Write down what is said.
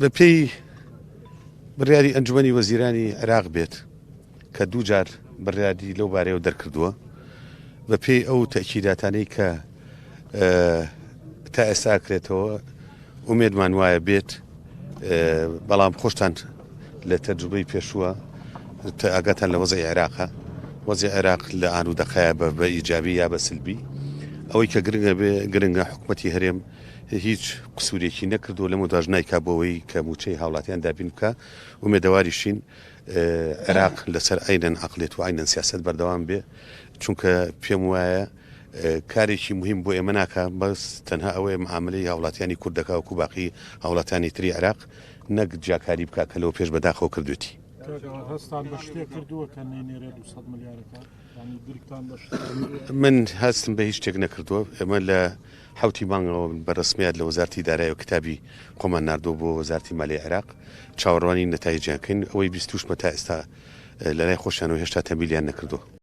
بەپێی بڕیاری ئەنجومەنی وەزیرانی عێراق بێت کە دووجار بڕیاری لەو بارەیەوە دەرکردووە، بەپێی ئەو تەئکیداتانەی کە تا ئێستا ئەکرێتەوە ئومێدمان وایە بێت، بەڵام خۆشتان لە تەجروبەی پێشووە ئاگاتان لە وەزعی عێراقە، وەزعی عێراق لە ئان و دەقەیە بە ئیجابی یا بە سلبی. ئەوەی کە گرنگە بێ گرنگە حکومەتی هەرێم هیچ قسوورێکی نەکردووە لەمەودواش نایکا بۆ ئەوەی کە مووچەی هاوڵاتیان دابین بکا، ئومێدەواریشین عێراق لەسەر عەینەن عەقڵیەت و عەینەن سیاسەت بەردەوام بێ، چونکە پێم وایە کارێکی موهیم بۆ ئێمە ناکا، بەس تەنها ئەوەیە معامەلەی هاوڵاتیانی کورد دەکا وەکو باقی هاوڵاتیانی تری عێراق، نەک جیاکاری بکا کە لەوە پێش بەداخەوە کردوێتی. کاک ئاوات هەستان بە شتێک کردووە کە نەینێرێ 200 ملیارەکە؟ من هەستم بە هیچ شتێک نەکردووە، ئێمە لە حەوتی مانگەوە بە رەسمیات لە وەزارەتی دارایەوە کتابی خۆمان ناردووە بۆ وەزارەتی مالیەی عێراق، چاوەڕوانی نەتایجیان کەین، ئەوەی بیستووشمە تا ئێستا لەلای خۆشیانەوە هێشتا تەمویلیان نەکردووە.